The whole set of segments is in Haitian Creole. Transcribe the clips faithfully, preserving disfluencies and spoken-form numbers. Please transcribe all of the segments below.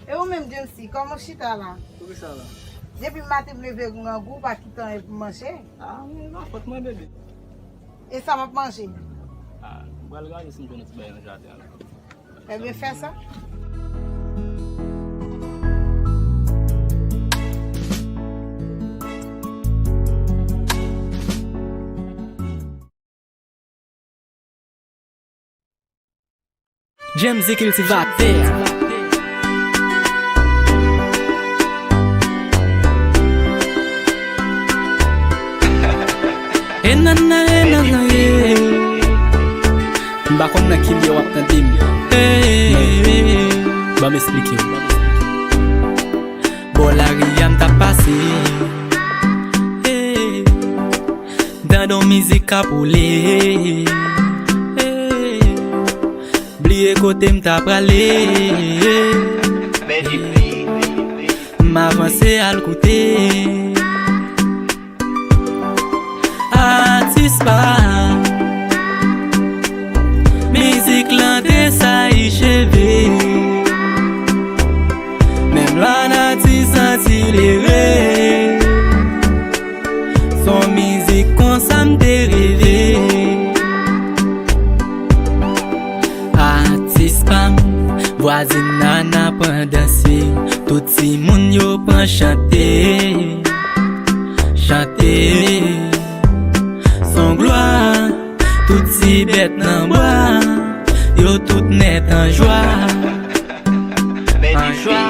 E ou menm, James, kòman w chita la? Poukisa la? Depi maten m leve grangou, pa kite anyen pou m manje. Ah, men nan fòt mwen, bebe. E sa m ap manje? Ah, m pral gade si m jwenn yon ti bagay nan jaden an la. Ebyen, fè sa. James the Kiltivatè. E nana, e nana, ye. M pa konn nan ki lye w ap tande m. Men, ban m esplike w. Bò lari a m t ap pase. M tande yon mizik k ap woule. Bliye kote m ta prale. M avanse al koute. Atis pa m, mizik lan te sayi cheve. Menm lanati santi lere. S on mizik konsa m te reve. Atis pa m, vwazin nana pran danse. Tout timoun yo pran chante. Chante. S on glwa, tout ti bèt nan bwa, yo tout nèt an jwa. An jwa.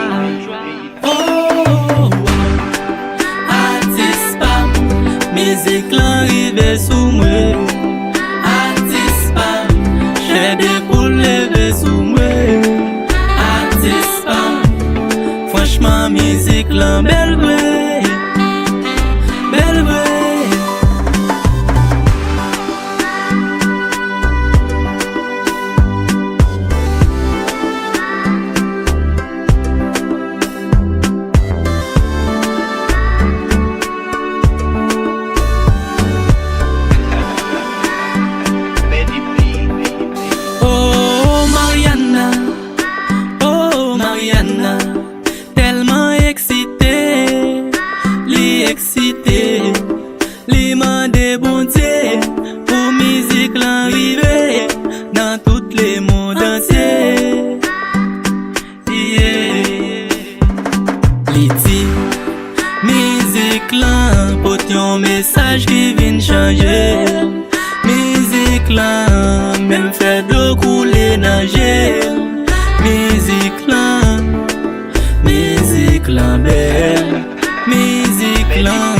Oh, atis pa m, mizik lan rive sou mwen. Atis pa m, chè de poul leve sou mwen. Atis pa m, franchman, mizik lan bèl vre. Bèl vre. Oh, Mariana, oh, Mariana, tèlman eksite, li eksite, li mande Bondye pou mizik lan rive nan tout lemonn antye. Yeah. Li di, mizik lan pot yon mesaj ki vin chanje l. Mizik lan menm fè dlo koule nan je l. Mizik lan, mizik lan bèl. Mizik lan.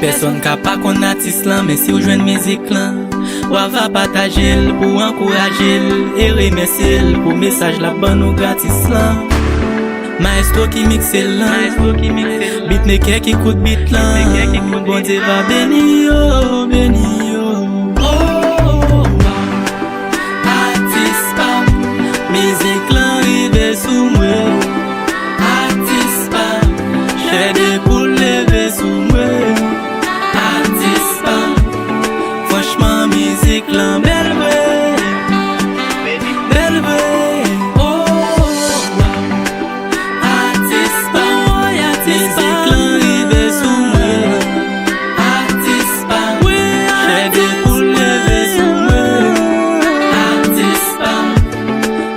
Pèsonn ka pa konn atis lan, men si w jwenn mizik lan, w ava pataje l pou w ankouraje l e remèsye l pou mesaj l ap ban nou gratis lan. Maestro ki mikse l lan, beatmaker ki koud beat lan, Bondye va beni yo, beni yo. Oh, atis pa m, mizik lan rive sou mwen. Atis pa m, chè de poul leve sou mwen. Atis pa m, franchman, mizik lan bèl vre. Bèl vre. Oh, atis pa m, mizik lan rive sou mwen. Atis pa m, chè de poul leve sou mwen. Atis pa m,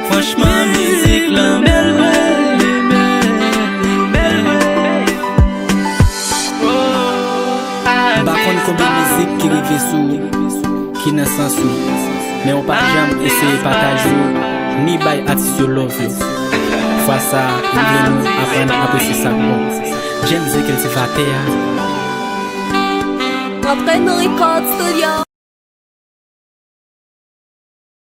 franchman, mizik lan bèl vre. Bèl vre. M pa konn konbyen mizik ki rive sou ou, ki nan sans ou, men w pa janm eseye pataje yo, ni bay atis yo love yo. Fwa sa, m vle nou aprann apresye sa k bon. James the Kiltivatè a. Antre nan Record Studio.